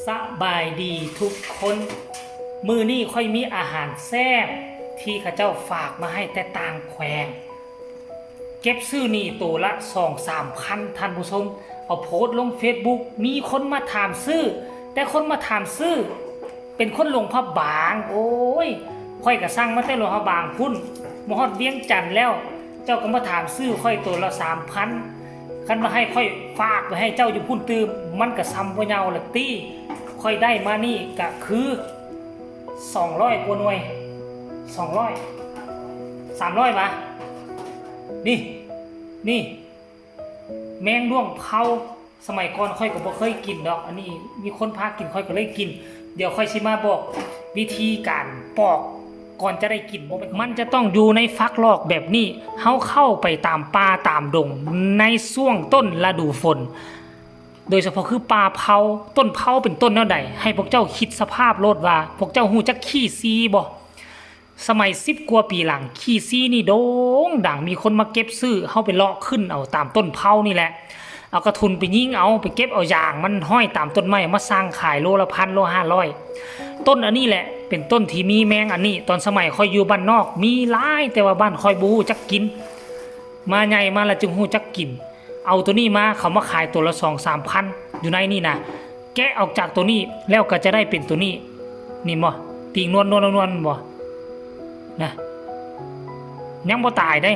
ສະບາຍດີທຸກຄົນ, ມື້ນີ້ຂ້ອຍມີອາຫານແຊບທີ່ເຂົາເຈົ້າຝາກມາໃຫ້ແຕ່ຕ່າງແຂວງ. ເກັບຊື້ນີ້ໂຕລະສອງສາມພັນ ທ່ານຜູ້ຊົມ, ເອົາໂພສລົງເຟສບຸກ, ມີຄົນມາຖາມຊື້, ແຕ່ຄົນມາຖາມຊື້ເປັນຄົນຫຼວງພະບາງ. ໂອ້ຍ ຂ້ອຍກະສັ່ງມາແຕ່ຫຼວງພະບາງພຸ້ນ, ມາຮອດວຽງຈັນແລ້ວ ເຈົ້າກະມາຖາມຊື້ຂ້ອຍໂຕລະສາມພັນ. ຄັນວ່າໃຫ້ຂ້ອຍຝາກໄປໃຫ້ເຈົ້າຢູ່ພຸ້ນຕື່ມ ມັນກະຊ່ຳບໍ່ເຍົາລະຕິ. ຂ້ອຍໄດ້ມານີ້ກະຄືສອງຮ້ອຍກວ່າໜ່ວຍ, ສອງຮ້ອຍ ສາມຮ້ອຍຫວາ? ນີ້ ນີ້ ແມງດ້ວງເຜົາ. ສະໄໝກ່ອນຂ້ອຍກະບໍ່ເຄີຍກິນດອກ, ອັນນີ້ມີຄົນພາກິນ ຂ້ອຍກະເລີຍກິນ. ດຽວຂ້ອຍຊິມາບອກວິທີການປອກກ່ອນຈະໄດ້ກິນ. ມັນຈະຕ້ອງຢູ່ໃນຝັກລອກແບບນີ້. ເຮົາເຂົ້າໄປຕາມປ່າຕາມດົງໃນຊ່ວງຕົ້ນລະດູຝົນ, ໂດຍສະເພາະຄືປ່າເຜົາ, ຕົ້ນເຜົາເປັນຕົ້ນແນວໃດ? ໃຫ້ພວກເຈົ້າຄິດສະພາບໂລດວ່າ ພວກເຈົ້າຮູ້ຈັກຂີ້ຊີບໍ່? ສະໄໝສິບກວ່າປີຫຼັງ ຂີ້ຊີນີ້ໂດ່ງດັງ, ມີຄົນມາເກັບຊື້, ເຮົາໄປເລາະຂຶ້ນເອົາຕາມຕົ້ນເຜົານີ້ແຫຼະ, ເອົາກະທຸນໄປຍິງເອົາ, ໄປເກັບເອົາຢາງມັນຫ້ອຍຕາມຕົ້ນໄມ້ ເອົາມາຊັ່ງຂາຍໂລລະພັນ ໂລຫ້າຮ້ອຍ. ຕົ້ນອັນນີ້ແຫຼະເປັນຕົ້ນທີ່ມີແມງອັນນີ້. ຕອນສະໄໝຂ້ອຍຢູ່ບ້ານນອກມີຫຼາຍ, ແຕ່ວ່າບ້ານຂ້ອຍບໍ່ຮູ້ຈັກກິນ, ມາໃຫຍ່ມາລະຈຶ່ງຮູ້ຈັກກິນ. ເອົາໂຕນີ້ມາ ເຂົາມາຂາຍໂຕລະສອງສາມພັນ ຢູ່ໃນນີ້ນະ. ແກະອອກຈາກໂຕນີ້ແລ້ວກະຈະໄດ້ເປັນໂຕນີ້. ນີ້ບໍ່? ຕີງນວນໆໆໆ ແມ່ນບໍ່? ນະ ຍັງບໍ່ຕາຍເດ້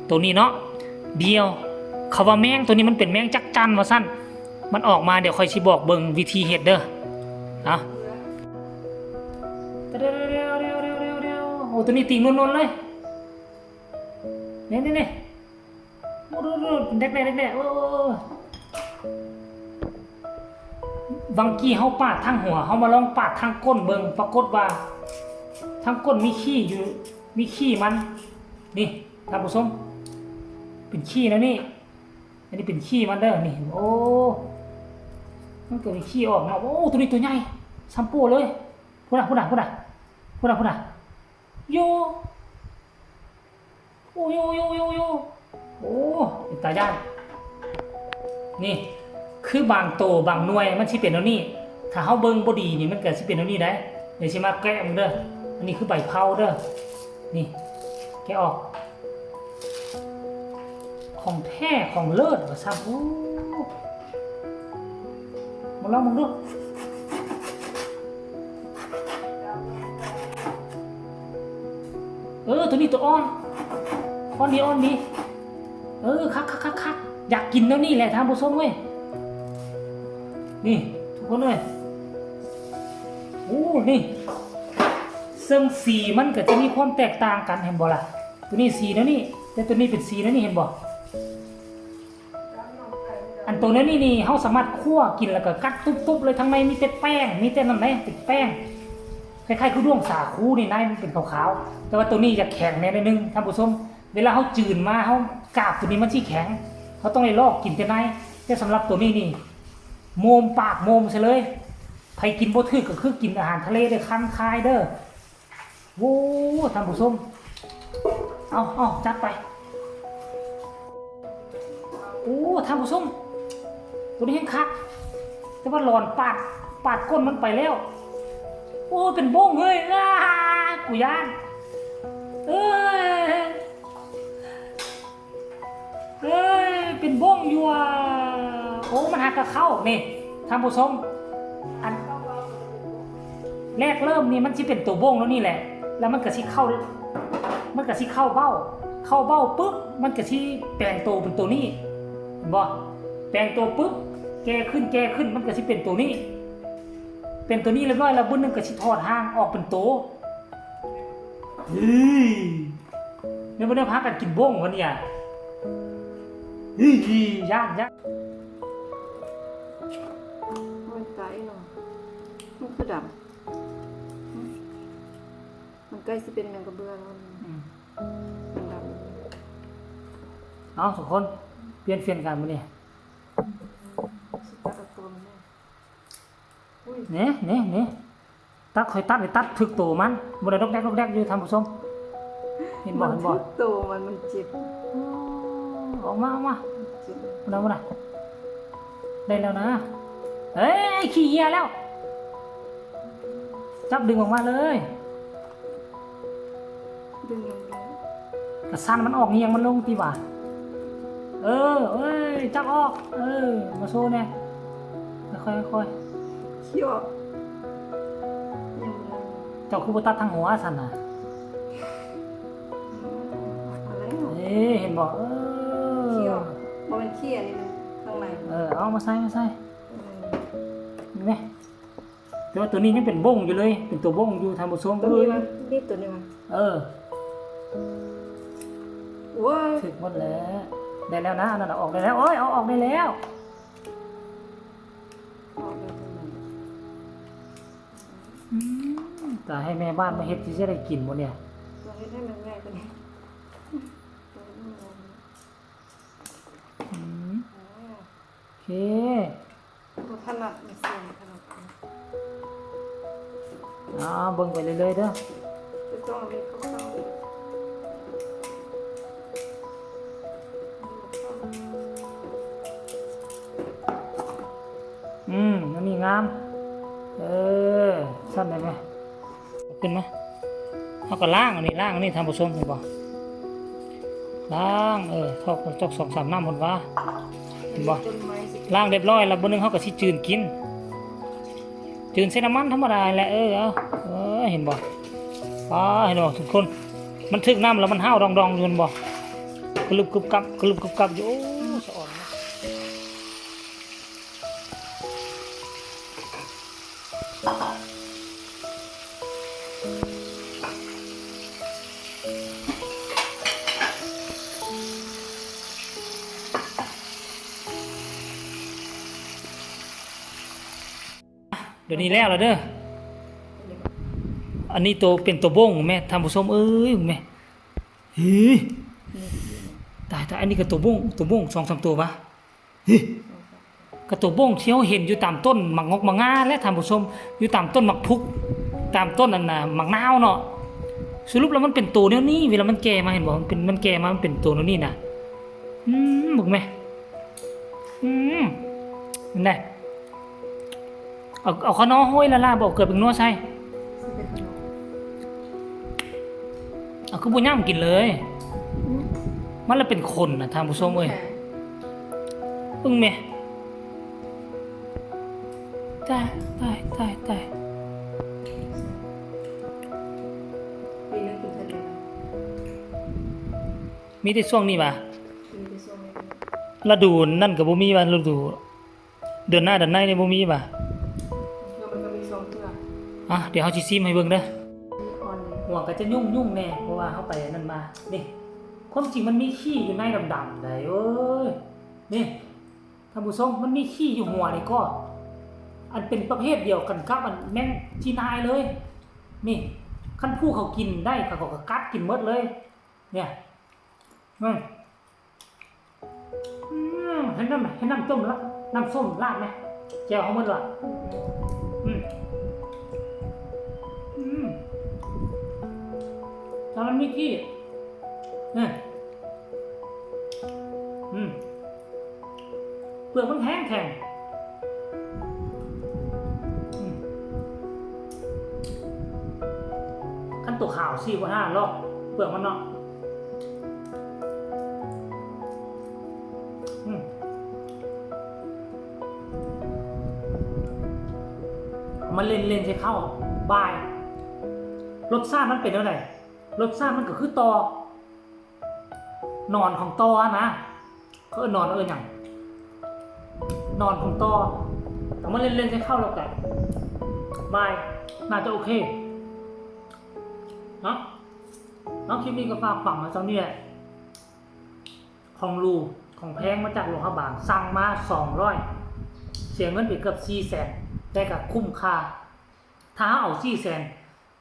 ໂຕນີ້ເນາະ. ດຽວ ເຂົາວ່າແມງໂຕນີ້ມັນເປັນແມງຈັກຈັ່ນວ່າຊັ້ນ, ມັນອອກມາ ດຽວຂ້ອຍຊິບອກເບິ່ງວິທີເຮັດເດີ. ເອົາ ໂອ້ ໂຕນີ້ຕີງນວນໆເລີຍ ນີ້ໆໆ. ໂອ້ ໂດດໆ ແດກແດ່ ແດກແດ່ ໂອ້ ຫວ່າງກີ້ເຮົາປາດທາງຫົວ, ເຮົາມາລອງປາດທາງກົ້ນເບິ່ງ, ປາກົດວ່າທາງກົ້ນມີຂີ້ຢູ່, ມີຂີ້ມັນ. ນີ້ ທ່ານຜູ້ຊົມ, ເປັນຂີ້ແນວນີ້, ອັນນີ້ເປັນຂີ້ມັນເດີ. ນີ້ ໂອ້ ມັນກະມີຂີ້ອອກເນາະ. ໂອ້ ໂຕນີ້ໂຕໃຫຍ່ ຊ່ຳໂປ້ເລີຍ. ພຸ້ນນະ ພຸ້ນນະ ພຸ້ນນະ ພຸ້ນນະ ພຸ້ນນະ. ໂຢ ໂອ້ ໂອ້ ເປັນຕາຢ້ານ. ນີ້ ຄືບາງໂຕບາງໜ່ວຍມັນຊິເປັນແນວນີ້, ຖ້າເຮົາເບິ່ງບໍ່ດີນີ້ມັນກະຊິເປັນແນວນີ້ໄດ໋. ດຽວຊິມາແກະເບິ່ງເດີ. ອັນນີ້ຄືໃບເຜົາເດີ. ນີ້ ແກະອອກ. ຂອງແທ້ຂອງເລີດວ່າຊັ້ນ. ໂອ້ ມາລອງເບິ່ງດູ. ເອີ ໂຕນີ້ໂຕອ່ອນ, ອ່ອນດີ ອ່ອນດີ. ເອີ ຄັກໆໆໆ ຢາກກິນແນວນີ້ແຫຼະທ່ານຜູ້ຊົມເອີຍ. ນີ້ ທຸກຄົນເອີຍ. ໂອ້ ນີ້ ເຊິ່ງສີມັນກະຈະມີຄວາມແຕກຕ່າງກັນ ເຫັນບໍ່ລະ? ໂຕນີ້ສີແນວນີ້ ແຕ່ໂຕນີ້ເປັນສີແນວນີ້ ເຫັນບໍ່? ອັນໂຕແນວນີ້ນີ້ ເຮົາສາມາດຂົ້ວກິນ ແລ້ວກະກັດຕຸບໆເລີຍ, ທາງໃນມີແຕ່ແປ້ງ ມີແຕ່ນັ້ນເດ້ ເປັນແປ້ງ ຄ້າຍໆຄືດ້ວງສາຄູນີ້, ໃນມັນເປັນຂາວໆ. ແຕ່ວ່າໂຕນີ້ຈະແຂງແດ່ໜ້ອຍໜຶ່ງທ່ານຜູ້ຊົມ. ເວລາເຮົາຈືນມາ ເຮົາກາບໂຕນີ້ມັນຊິແຂງ, ເຮົາຕ້ອງໄດ້ລອກກິນແຕ່ໃນ. ແຕ່ສຳລັບໂຕນີ້ນີ້ ໂມມປາກໂມມໃສ່ເລີຍ. ໃຜກິນບໍ່ຖືກກະຄືກິນອາຫານທະເລເດີ, ຄັນຄາຍເດີ. ໂອ້ ທ່ານຜູ້ຊົມ ເອົາ ເອົາ ຈັດໄປ. ໂອ້ ທ່ານຜູ້ຊົມ ໂຕນີ້ແຮງຄັກ, ແຕ່ວ່າຫຼອນປາດ ປາດກົ້ນມັນໄປແລ້ວ. ໂອ້ ເປັນບົ້ງເຮີ້ຍ. ອາ ກູຢ້ານ. ເອີຍ ເອີຍ ເປັນບົ້ງຢູ່ວ່າ. ໂອ້ ມັນຫາກະເຂົ້ານີ້ທ່ານຜູ້ຊົມ. ອັນ ແລກເລີ່ມນີ້ມັນຊິເປັນໂຕບົ້ງແນວນີ້ແຫຼະ, ແລ້ວມັນກະຊິເຂົ້າ ມັນກະຊິເຂົ້າເບົ້າ, ເຂົ້າເບົ້າປຶບ ມັນກະຊິແປງໂຕເປັນໂຕນີ້ ເຫັນບໍ່? ແປງໂຕປຶບ ແກ່ຂຶ້ນ ແກ່ຂຶ້ນ ມັນກະຊິເປັນໂຕນີ້, ເປັນໂຕນີ້ລຽບຮ້ອຍແລ້ວ ບຶດໜຶ່ງກະຊິຖອດຮ່າງອອກເປັນໂຕ. ເຮີ້ຍ ແມ່ນບໍ່ໄດ້ພາກັນກິນບົ້ງວະນີ້? ເຮີ້ຍ ຢ້ານ ຢ້ານ. ມັນໄກ່ເນາະ ມັນຄືດຳ. ມັນໃກ້ຊິເປັນຫຍັງກະເບື່ອແລ້ວ. ອືມ ມັນດຳ. ເອົາ ທຸກຄົນ ປ່ຽນ ປ່ຽນກັນມື້ນີ້. ຊິຕັດເອົາຕົວມັນແນ່. ນີ້ ນີ້ ນີ້ ຕັດ ຂ້ອຍຕັດ ຕັດຖືກໂຕມັນ. ບໍ່ໄດ້ດອກແດກ ດອກແດກຢູ່ທ່ານຜູ້ຊົມ. ເຫັນບໍ່ ເຫັນບໍ່? ມັນຖືກໂຕມັນ ມັນເຈັບ. ອອກມາ ອອກມາ. ເຈັບ. ພຸ້ນນະ ພຸ້ນນະ. ໄດ້ແລ້ວນະ. ເອີຍ ຂີ້ເຫຍແລ້ວ ຈັບດຶງອອກມາເລີຍ. ດຶງລົງເລີຍ ກະຊັ້ນມັນອອກ ງຽງມັນລົງຕິວ່າ. ເອີ ເອີຍ ຈັບອອກ ເອີ ມາໂຊແດ່ ຄ່ອຍໆ ຄ່ອຍໆ ຂີ້ອອກ. ເຈົ້າຄືບໍ່ຕັດທາງຫົວຊັ້ນນະ? ເອີ ເຫັນບໍ່? ເອີ ຂີ້ອອກ ບໍ່ແມ່ນຂີ້ ອັນນີ້ມັນທາງໃນ. ເອີ ເອົາມາໃສ່ ມາໃສ່ ເອີ ເຫັນໄໝ? ແຕ່ວ່າໂຕນີ້ຍັງເປັນບົ້ງຢູ່ເລີຍ ເປັນໂຕບົ້ງຢູ່ທ່ານຜູ້ຊົມ. ໂຕນີ້ວ່າ ເອີຍ ບີບໂຕນີ້ວ່າ ເອີ ໂອ້ຍ ຖືກໝົດແລ້ວ. ໄດ້ແລ້ວນະ ອັນນັ້ນອອກໄດ້ແລ້ວ. ໂອ້ຍ ເອົາອອກໄດ້ແລ້ວ. ອອກໄດ້ແລ້ວ. ອືມ ຕາຍ ໃຫ້ແມ່ບ້ານມາເຮັດ ຊິໄດ້ກິນບໍ່ເນຍ? ຕ້ອງເຮັດໃຫ້ມັນໃຫຍ່ກວ່ານີ້. ອືມ ໂອເຄ. ບໍ່ຖະໜັດ ມັນສ່ວນຖະໜັດ. ອ່າ ເບິ່ງໄປເລື້ອຍໆເດີ ບໍ່ຕ້ອງເອົາມີດເຂົ້າໆ. ອືມ ອັນນີ້ງາມ. ເອີ ຊັ້ນໄດ້ໄໝ? ເອົາຂຶ້ນມາ ເຮົາກໍລ້າງອັນນີ້ ລ້າງອັນນີ້ທ່ານຜູ້ຊົມ ເຫັນບໍ່? ລ້າງ ເອີ ເຮົາກໍຈອກສອງສາມນ້ຳພຸ້ນຫວາ ເຫັນບໍ່? ລ້າງຮຽບຮ້ອຍແລ້ວ ບາດໜຶ່ງເຮົາກໍຊິຈືນກິນ ຈືນໃສ່ນ້ຳມັນທຳມະດາແຫຼະ. ເອີ ເອົາ ເອີ ເຫັນບໍ່? ປ້າ ເຫັນບໍ່ທຸກຄົນ? ມັນຖືກນ້ຳແລ້ວມັນຫາວດອງໆຢູ່ ເຫັນບໍ່? ກະລຶບກຶບກັບ ກະລຶບກຶບກັບຢູ່. ໂອ້ ສະອອນ. ດຽວນີ້ແລ້ວລະເດີ. ອັນນີ້ໂຕ ເປັນໂຕບົ້ງແມ່ ທ່ານຜູ້ຊົມເອີຍ ແມ່. ເຮີ້ຍ ຕາຍໆ ອັນນີ້ກໍໂຕບົ້ງ ໂຕບົ້ງສອງສາມໂຕຫວາ? ເຮີ້ຍ ກະໂຕບົ້ງທີ່ເຮົາເຫັນຢູ່ຕາມຕົ້ນໝາກງົກໝາກງາແຫຼະທ່ານຜູ້ຊົມ ຢູ່ຕາມຕົ້ນໝາກພຸກ ຕາມຕົ້ນອັນນ່າ ໝາກນາວເນາະ. ສະຫຼຸບແລ້ວມັນເປັນໂຕແນວນີ້ ເວລາມັນແກ່ມາ ເຫັນບໍ່? ມັນເປັນ ມັນແກ່ມາ ມັນເປັນໂຕແນວນີ້ນະ. ອືມ ເບິ່ງແມະ. ອືມ ເຫັນໄດ? ເອົາ ເອົາຂະໜໍ້ໂຮຍລະລະ ບໍ່ເອົາເກືອແປງນົວໃສ່. ເອົາ ຄືບໍ່ຫຍ້ຳກິນເລີຍ? ອືມ ມັນລະເປັນຄົນນະທ່ານຜູ້ຊົມເອີຍ. ແຂງ ເບິ່ງແມະ. ຕາຍ ຕາຍ ຕາຍ ຕາຍ. ມີແຕ່ຊ່ວງນີ້ຫວາ? ລະດູນັ້ນກໍບໍ່ມີຫວາ? ລະດູເດືອນໜ້າເດືອນໃນນີ້ບໍ່ມີຫວາ? ເທື່ອມັນກໍມີສອງເທື່ອ. ອ່ະ ດຽວເຮົາຊິຊີມໃຫ້ເບິ່ງເດີ. ຫົວກໍຈະຫຍຸ້ງໆແດ່ ເພາະວ່າເຮົາໄປອັນນັ້ນມາ. ນີ້ ຄວາມຈິງມັນມີຂີ້ຢູ່ໃນດຳໆໃດ໋ເອີຍ. ນີ້ ທ່ານຜູ້ຊົມ ມັນມີຂີ້ຢູ່ຫົວນີ້ກໍ ອັນເປັນປະເພດດຽວກັນກັບອັນແມງຈີນາຍເລີຍ. ນີ້ ຄັນຜູ້ເຂົາກິນໄດ້ ເຂົາກໍກັດກິນໝົດເລີຍ ເນຍ. ອືມ ອືມ ເຮັດນ້ຳ ເຮັດນ້ຳຕົ້ມລະ ນ້ຳສົ້ມລາດແມະ ແຈ່ວເຮົາໝົດລະ. ອືມ ອືມ ແຕ່ມັນມີຂີ້ ນີ້ ອືມ ເປືອກມັນແຂງແຂງ. ອືມ ຄັນໂຕຂາວຊີ້ບໍ່ທ່ານລອກເປືອກມັນເນາະ. ອືມ ເອົາມາເຫຼັ້ນໆໃສ່ເຂົ້າບາຍ. ລົດຊາດມັນເປັນແນວໃດ? ລົດຊາດມັນກໍຄືຕໍ່ ໜອນຂອງຕໍ່ຫັ້ນນະ ເຂົາເອີ້ນໜອນ ເອີ້ນຫຍັງ? ໜອນຂອງຕໍ່. ເອົາມາເຫຼັ້ນໆໃສ່ເຂົ້າແລ້ວກະບາຍ ໜ້າຈະໂອເຄເນາະ. ເນາະ ຄລິບນີ້ກໍຝາກຝັງໄວ້ສ່ຳນີ້ແຫຼະ. ຂອງຫຼູ ຂອງແພງມາຈາກຫຼວງພະບາງ ສັ່ງມາສອງຮ້ອຍ ເສຍເງິນໄປເກືອບສີ່ແສນ ແຕ່ກໍຄຸ້ມຄ່າ. ຖ້າເຮົາເອົາສີ່ແສນ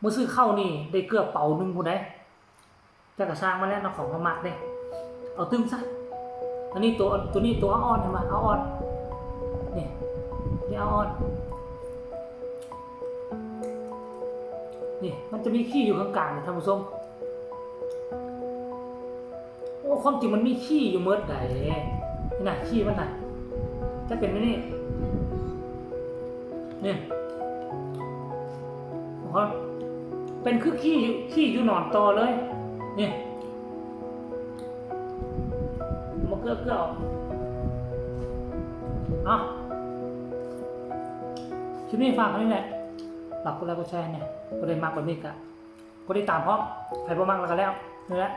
ມາຊື້ເຂົ້ານີ້ ໄດ້ເກືອບເປົາໜຶ່ງພຸ້ນໃດ. ແຕ່ກໍຊ່າງມັນແຫຼະເນາະ ຂອງເຮົາມັກເດ້. ເອົາຕື່ມຊະ. ອັນນີ້ຕົວ ຕົວນີ້ຕົວອ່ອນ ເຫັນບໍ່? ອ່ອນ. ນີ້ ນີ້ອ່ອນ. ນີ້ ມັນຈະມີຂີ້ຢູ່ເຄິ່ງກາງນີ້ ທ່ານຜູ້ຊົມ. ໂອ້ ຄວາມຈິງມັນມີຂີ້ຢູ່ໝົດໃດ໋. ນີ້ນະ ຂີ້ມັນນະ ຈະເປັນແບບນີ້. ນີ້ ເປັນຄືຂີ້ ຂີ້ຢູ່ນອນຕໍ່ເລີຍ ນີ້ ບໍ່ເກືອເກືອອອກ. ເອົາ ຄລິບນີ້ຝາກເທົ່ານີ້ແຫຼະ ຝາກກົດໄລກົດແຊແດ່ ຜູ້ໃດມັກແບບນີ້ກະກົດຕິດຕາມພ້ອມ ໃຜບໍ່ມັກແລ້ວກະແລ້ວ ນີ້ແຫຼະ.